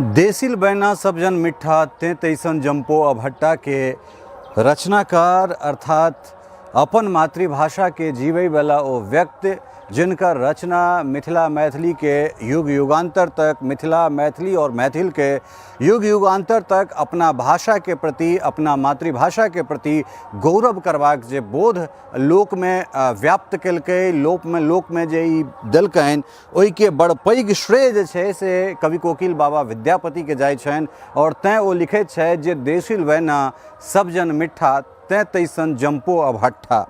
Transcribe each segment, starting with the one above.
देसिल बैना सब जन मिट्ठा तें तैसन जम्पो अभट्टा के रचनाकार अर्थात अपन मातृभाषा के जीवैवला ओ व्यक्ति जिनकर रचना मिथिला मैथिली के युग युगांतर तक मिथिला मैथिली और मैथिल के युग युगांतर तक अपना भाषा के प्रति अपना मातृभाषा के प्रति गौरव करबाक जे बोध लोकमे व्याप्त केलकै लोकमे लोकमे जे ई देलकनि ओहिके बड़ पैघ श्रेय जे छै से कवि कोकिल बाबा विद्यापतिके जाइ छनि आओर तैँ ओ लिखैत छथि जे देसिल वैना सब जन मिट्ठा तैँ तैसन जम्पो अभट्ठा।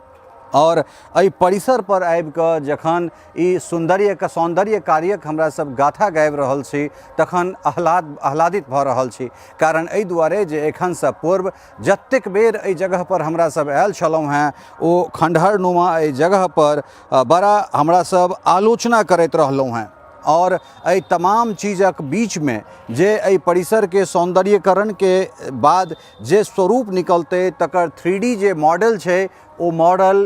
आओर एहि परिसर पर आबि कऽ जखन ई सौन्दर्यके सौन्दर्य कार्यक हमरा सब गाथा गाबि रहल छी तखन आह्लाद आह्लादित भऽ रहल छी, कारण एहि दुआरे जे एखनसँ पूर्व जतेक बेर एहि जगहपर हमरा सब आयल छलहुँ हेँ ओ खण्डहरनुमा एहि जगहपर बड़ा हमरा सब आलोचना करैत रहलहुँ हेँ आओर एहि तमाम चीजक बीचमे जे एहि परिसरके सौन्दर्यकरणके बाद जे स्वरूप निकलतै तकर थ्री डी जे मॉडल छै ओ मॉडल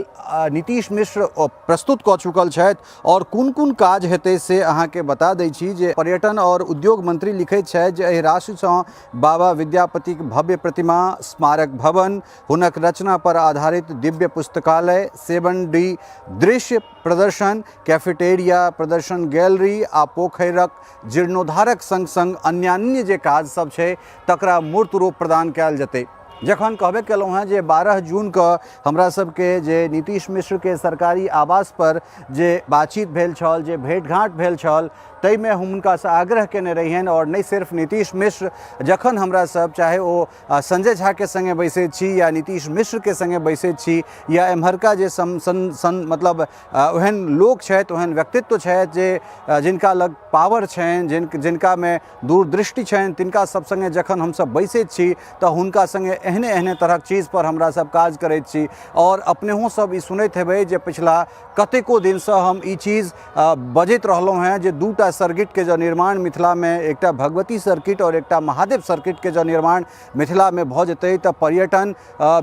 नीतीश मिश्र प्रस्तुत कऽ चुकल छथि आओर कोन कोन काज हेतै से अहाँके बता दै छी जे पर्यटन आओर उद्योग मंत्री लिखैत छथि जे एहि राशिसँ बाबा विद्यापतिक भव्य प्रतिमा, स्मारक भवन, हुनक रचना पर आधारित दिव्य पुस्तकालय, सेवन डी दृश्य प्रदर्शन, कैफेटेरिया, प्रदर्शन गैलरी आ पोखरिक जीर्णोद्धारक संग संग अन्यान्य जे काज सब छै तकरा मूर्त रूप प्रदान कयल जेतै। जखन कहबे केलहुँ हेँ जे 12 जूनके हमरा सबके जे नीतीश मिश्रके सरकारी आवासपर जे बातचीत भेल छल, जे भेँटघाँट भेल छल, ताहिमे हम हुनकासँ आग्रह केने रहियनि आओर नहि सिर्फ नीतीश मिश्र, जखन हमरा सब चाहे ओ संजय झाके सङ्गे बैसैत छी या नीतीश मिश्रके सङ्गे बैसैत छी या एम्हरका जे सम सन सन मतलब ओहन लोक छथि, ओहन व्यक्तित्व छथि जे जिनका लग पावर छनि, जिनकामे दूरदृष्टि छनि, तिनका सब सङ्गे जखन हमसब बैसैत छी तऽ हुनका सङ्गे एहने एहने तरहक चीजपर हमरा सब काज करैत छी। आओर अपनेहो सब ई सुनैत हेबै जे पिछला कतेको दिनसँ हम ई चीज बजैत रहलहुँ हेँ जे दूटा सर्किटके जँ निर्माण मिथिलामे, एकटा भगवती सर्किट आओर एकटा महादेव सर्किटके जँ निर्माण मिथिलामे भऽ जेतै तऽ पर्यटन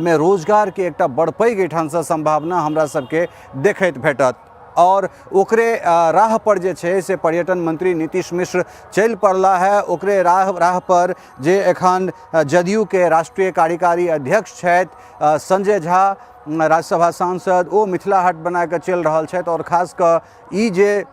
मे रोजगारके एकटा बड़ पैघ एहिठामसँ सम्भावना हमरा सबके देखैत भेटत। आओर ओकरे राह पर जे छै से पर्यटन मंत्री नीतीश मिश्र चलि पड़ला है। ओकरे राह पर जे एखन जदयू के राष्ट्रीय कार्यकारी अध्यक्ष छथि संजय झा, राज्यसभा सांसद, ओ मिथिला हाट बना कऽ चलि रहल छथि। आओर खास कऽ ई जे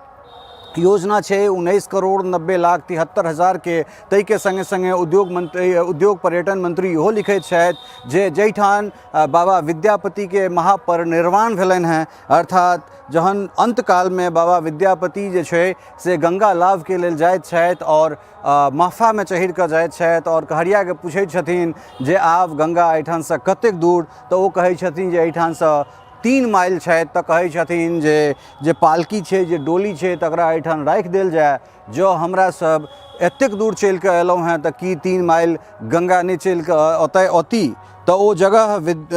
योजना छै 19 करोड़ 90 लाख 73 हजार के, ताहिके सङ्गे सङ्गे उद्योग मंत्री, उद्योग पर्यटन मंत्री इहो लिखैत छथि जे जाहिठाम बाबा विद्यापतिके महापरिनिर्वाण भेलनि हेँ, अर्थात जहन अन्तकालमे बाबा विद्यापति जे छै से गंगा लाभके लेल जाइत छथि आओर महफामे चढ़ि कऽ जाइत छथि आओर कहरियाके पूछैत छथिन जे आब गंगा एहिठामसँ कतेक दूर, तऽ ओ कहै छथिन जे एहिठामसँ 3 माइल छथि। तऽ कहै छथिन जे जे पालकी छै, जे डोली छै, तकरा एहिठाम राखि देल जाय, जँ हमरा सब एतेक दूर चलि कऽ अयलहुँ हेँ तऽ की 3 माइल गंगा नहि चलि कऽ ओतय औती? तऽ ओ जगह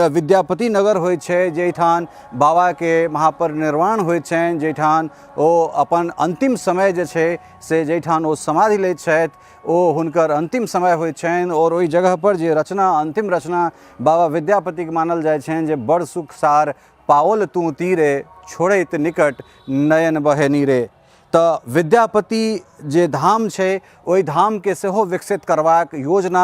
विद्यापति नगर होइ छै जाहिठाम बाबाके महापरिनिर्वाण होइ छनि, जाहिठाम ओ अपन अन्तिम समय जे छै से जाहिठाम ओ समाधि लैत छथि ओ हुनकर अन्तिम समय होइ छनि। आओर ओहि जगहपर जे रचना, अन्तिम रचना बाबा विद्यापतिके मानल जाइ छनि जे बड़ सुख सार पाओल तू तीरे, छोड़ैत निकट नयन बहे नीरे। तऽ विद्यापति जे धाम छै ओहि धामके सेहो विकसित करबाक योजना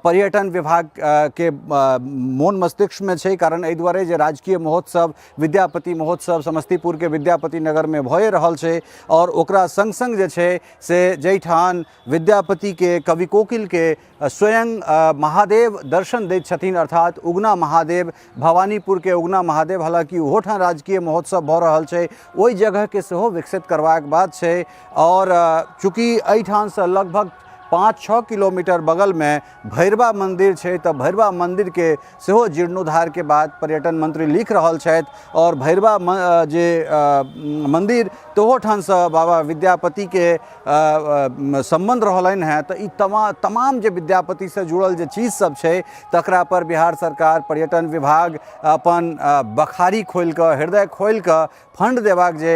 पर्यटन विभाग के मोन मस्तिष्कमे छै, कारण एहि दुआरे जे राजकीय महोत्सव विद्यापति महोत्सव समस्तीपुरके विद्यापति नगरमे भए रहल छै आओर ओकरा सङ्ग सङ्ग जे छै से जाहिठाम विद्यापतिके कवि कोकिलके स्वयं महादेव दर्शन दैत छथिन, अर्थात उगना महादेव, भवानीपुरके उगना महादेव, हालाँकि ओहोठाम राजकीय महोत्सव भऽ रहल छै, ओहि जगहके सेहो विकसित करबाक बात छै। आओर चूँकि एहिठामसँ लगभग 5-6 किलोमीटर बगलमे भैरवा मन्दिर छै तऽ भैरवा मन्दिरके सेहो जीर्णोद्धारके बात पर्यटन मंत्री लिख रहल छथि। आओर भैरवा जे मन्दिर तहोठामसँ बाबा विद्यापतिके सम्बन्ध रहलनि हेँ, तऽ ई तमाम जे विद्यापतिसँ जुड़ल जे चीज सब छै तकरा पर बिहार सरकार, पर्यटन विभाग अपन बखारी खोलिकऽ, हृदय खोलिकऽ फंड देबाक जे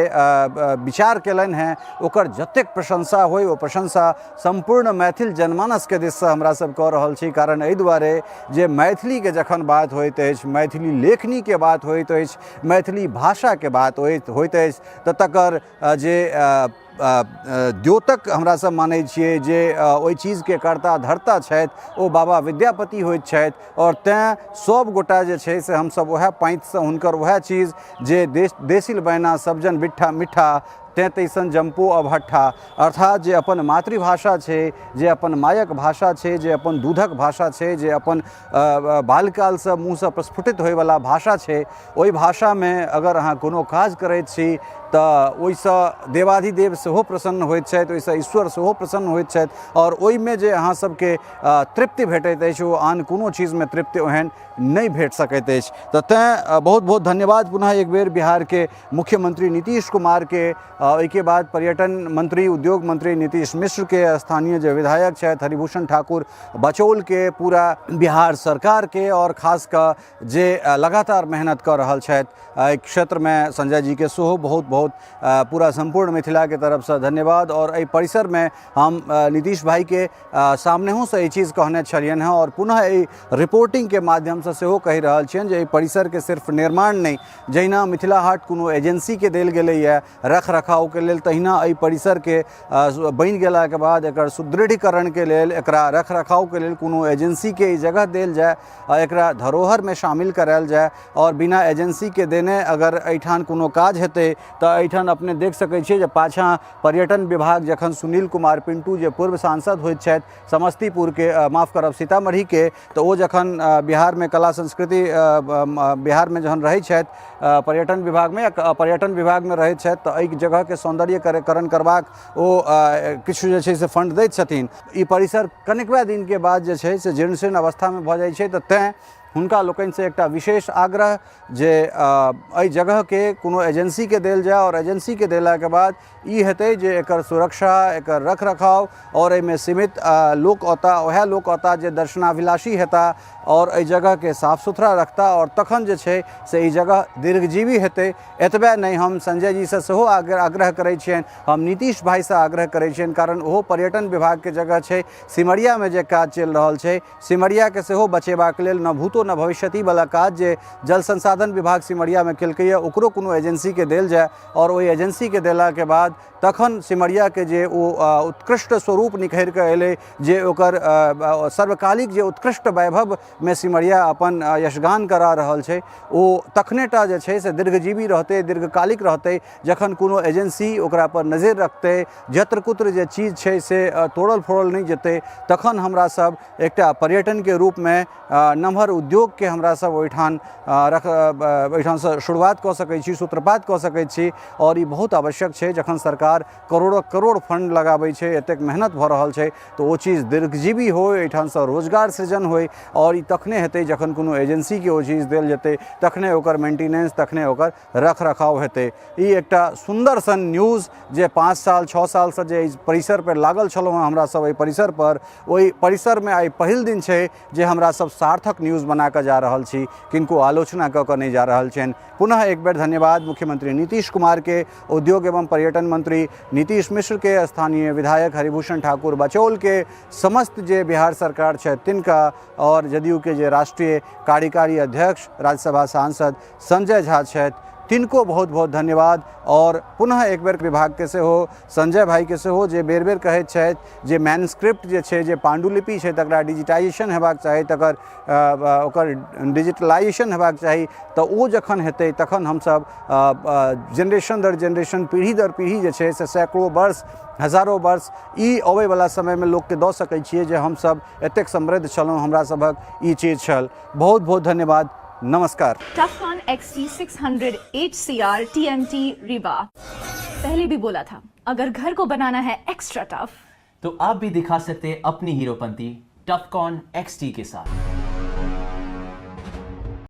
विचार केलनि हेँ ओकर जतेक प्रशंसा होइ ओ प्रशंसा सम्पूर्ण मैथिल जनमानसके दिससँ हमरा सब कऽ रहल छी। कारण एहि दुआरे जे मैथिलीके जखन बात होइत अछि, मैथिली लेखनीके बात होइत अछि, मैथिली भाषाके बात होइत अछि तऽ तकर जे द्योतक हमरा सब मानै छियै जे ओहि चीजके कर्ता धर्ता छथि ओ बाबा विद्यापति होइत छथि। आओर तैँ सब गोटा जे छै से हमसब वएह पाँतिसँ हुनकर वएह चीज जे देश देसिल बैना सबजन बिट्ठा मिठा तेँ तैसन जम्पो अवहट्ठा, अर्थात जे अपन मातृभाषा छै, जे अपन मायक भाषा छै, जे अपन दूधक भाषा छै, जे अपन बाल्यकालसँ मुँहसँ प्रस्फुटित होइवला भाषा छै, ओहि भाषामे अगर अहाँ कोनो काज करैत छी तऽ ओहिसँ देवाधिदेव सेहो प्रसन्न होइत छथि, ओहिसँ ईश्वर सेहो प्रसन्न होइत छथि आओर ओहिमे जे अहाँ सबके तृप्ति भेटैत अछि ओ आन कोनो चीजमे तृप्ति ओहन नहि भेट सकैत अछि। तऽ तैँ बहुत बहुत धन्यवाद पुनः एक बेर बिहारके मुख्यमंत्री नीतीश कुमारके, ओहिके बाद पर्यटन मंत्री उद्योग मंत्री नीतीश मिश्रके, स्थानीय जे विधायक छथि हरिभूषण ठाकुर बचौलके, पूरा बिहार सरकारके आओर खास कऽ जे लगातार मेहनत कऽ रहल छथि एहि क्षेत्रमे संजय जीके सेहो बहुत बहुत पूरा सम्पूर्ण मिथिलाके तरफसँ धन्यवाद। आओर एहि परिसरमे हम नीतीश भाईके सामनेहुसँ ई चीज कहने छलियनि हँ आओर पुनः एहि रिपोर्टिंगके माध्यमसँ सेहो कहि रहल छियनि जे एहि परिसरके सिर्फ निर्माण नहि, जहिना मिथिला हाट कोनो एजेंसीके देल गेलैए रख रखावके लेल, तहिना एहि परिसरके बनि गेलाके बाद एकर सुदृढ़ीकरणके लेल, एकरा रख रखावके लेल कोनो एजेंसीके ई जगह देल जाय आ एकरा धरोहरमे शामिल करायल जाय। आओर बिना एजेंसीके देने अगर एहिठाम कोनो काज हेतै तऽ एहिठाम अपने देख सकै छियै जे पाछाँ पर्यटन विभाग जखन सुनील कुमार पिंटू जे पूर्व सांसद होइत छथि समस्तीपुरके, माफ करब सीतामढ़ीके, तऽ ओ जखन बिहारमे कला संस्कृति बिहारमे जहन रहै छथि पर्यटन विभागमे या पर्यटन विभागमे रहै छथि तऽ एहि जगहके सौन्दर्यकरण करबाक ओ किछु जे छै से फंड दैत छथिन। ई परिसर कनिकबे दिनके बाद जे छै से जीर्ण शीर्ण अवस्थामे भऽ जाइ छै, तऽ तैँ हुनका लोकनिसँ एकटा विशेष आग्रह जे एहि जगहके कोनो एजेंसीके देल जाय आओर एजेंसीके देलाके बाद ई हेतै जे एकर सुरक्षा, एकर रख रखाव आओर एहिमे सीमित लोक औता, वएह लोक औता जे दर्शनाभिलाषी हेता आओर एहि जगहके साफ सुथरा रखता आओर तखन जे छै से ई जगह दीर्घजीवी हेतै। एतबे नहि, हम संजय जीसँ सेहो आग्रह करै छियनि, हम नीतीश भाइसँ आग्रह करै छियनि, कारण ओहो पर्यटन विभागके जगह छै। सिमरियामे जे काज चलि रहल छै सिमरियाके सेहो बचेबाक लेल न भूतो न भविष्यति वाला काज जे जल संसाधन विभाग सिमरियामे केलकैए ओकरो कोनो एजेंसीके देल जाय आओर ओहि एजेंसीके देलाके बाद तखन सिमरियाके जे ओ उत्कृष्ट स्वरूप निखरि कऽ एलै, जे ओकर सर्वकालिक जे उत्कृष्ट वैभवमे सिमरिया अपन यशगान करा रहल छै, ओ तखने टा जे छै से दीर्घजीवी रहतै, दीर्घकालिक रहतै, जखन कोनो एजेंसी ओकरा पर नजरि रखतै, यत्र कुत्र जे चीज छै से तोड़ल फोड़ल नहि जेतै, तखन हमरा सब एकटा पर्यटनके रूपमे नमहर उद्योगके हमरा सब ओहिठाम रख ओहिठामसँ शुरुआत कऽ सकै छी, सूत्रपात कऽ सकै छी। आओर ई बहुत आवश्यक छै, जखन सरकार करोड़क करोड़ फंड लगाबै छै, एतेक मेहनत भऽ रहल छै, तऽ ओ चीज दीर्घजीवी होइ, एहिठामसँ रोजगार सृजन होइ आओर ई तखने हेतै जखन कोनो एजेंसीके ओ चीज देल जेतै, तखने ओकर मेंटेनेंस, तखने ओकर रख रखाव हेतै। ई एकटा सुन्दर सन न्यूज जे 5 साल 6 सालसँ जे एहि परिसर पर लागल छलहुँ हँ हमरा सब एहि परिसर पर, ओहि परिसरमे आइ पहिल दिन छै जे हमरा सब सार्थक न्यूज बना कऽ जा रहल छी, किनको आलोचना कऽ कऽ नहि जा रहल छियनि। पुनः एक बेर धन्यवाद मुख्यमंत्री नीतीश कुमार के, उद्योग एवं पर्यटन मंत्री नीतीश मिश्र के, स्थानीय विधायक हरिभूषण ठाकुर बचौल के, समस्त जे बिहार सरकार छथि तिनका, और जदयू के जे राष्ट्रीय कार्यकारी अध्यक्ष राज्यसभा सांसद संजय झा छथि तिनको बहुत बहुत धन्यवाद। और पुनः एक बेर विभाग के सेहो, संजय भाई के सेहो, जे बेर बेर कहैत छथि जे मैन्युस्क्रिप्ट जे छै, जे पांडुलिपि छै, तकरा डिजिटाइजेशन हेबाक चाही, तकर ओकर डिजिटलाइजेशन हेबाक चाही, तऽ ओ जखन हेतै तखन हमसब जेनरेशन दर जेनरेशन, पीढ़ी दर पीढ़ी जे छै से सैकड़ों वर्ष, हजारों वर्ष ई अबैवला समयमे लोकके दऽ सकै छियै जे हमसब एतेक समृद्ध छलहुँ, हमरा सभक ई चीज छल। बहुत बहुत धन्यवाद, नमस्कार। Tufcon XT600 HCR TMT Rewa। पहले भी बोला था, अगर घर को बनाना है एक्स्ट्रा टफ तो आप भी दिखा सकते हैं अपनी हीरोपंती टफकॉन XT के साथ।